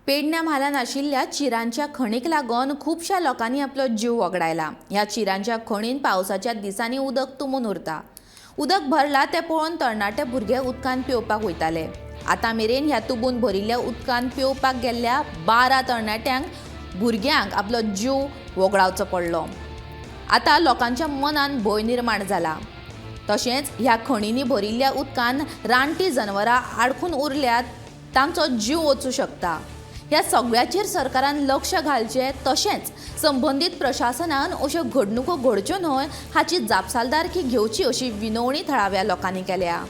पेडण्या म्हालांत आशिल्ल्या चिरांच्या खणीक लागून खुबश्या लोकांनी आपलो जीव वगडायला. ह्या चिरांच्या खणीन पावसाच्या दिसांनी उदक तुंबून उरता. उदक भरला तें पळोवन तरणाटे भुरगे उदकान पेंवपाक वयताले. आतां मेरेन ह्या तुंबून भरिल्ल्या उदकान पेंवपाक गेल्ल्या 12 तरणाट्यांक भुरग्यांक आपलो जीव वगडावचो पडलो. आतां लोकांच्या मनान भंय निर्माण जाला. तशेंच ह्या खणींनी भरिल्ल्या उदकान रानटी जनावरां आडखून उरल्यात, तांचो जीव वचूं शकता. ह्या सगळ्याचेर सरकारान लक्ष घालचें, तशेंच संबंदीत प्रशासनान अश्यो घडणुको घडच्यो न्हय हाची जापसालदारकी घेवची अशी विनवणी थळाव्या लोकांनी केल्या.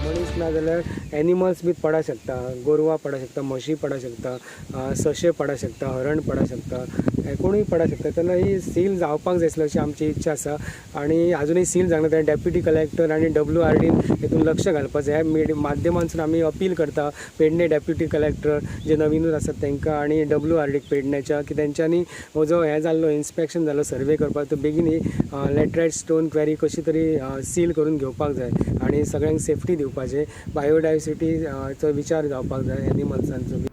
मनीस ना जाल्यार एनिमल्स बी पडा शकता, गोरवां पडा शकता, म्हशी पडा शकता, सशे पडा शकता, हरण पडा शकता, कोणूय पडा शकता. तेन्ना ही सील जावपाक जाय आसली अशी आमची इच्छा आसा. आनी आजुनूय सील जावंक ना. तेन्ना डेप्युटी कलेक्टर आनी WRDन हितून लक्ष घालपाक जाय. ह्या माध्यमांतसून आमी अपील करता पेडणे डेप्युटी कलेक्टर जे नवीनूच आसात तांकां आनी WRDक पेडण्याच्या की तेंच्यांनी हो जो हें जाल्लो इन्स्पेक्शन जाल्लो सर्वे करपाक तो बेगीन ही लॅटरायट स्टोन क्वेरी कशी तरी सील करून घेवपाक जाय आनी सगळ्यांक सेफ्टी दिवपाचें, बायोडायवर्सिटीचो विचार जावपाक जाय एनिमल्सांचो.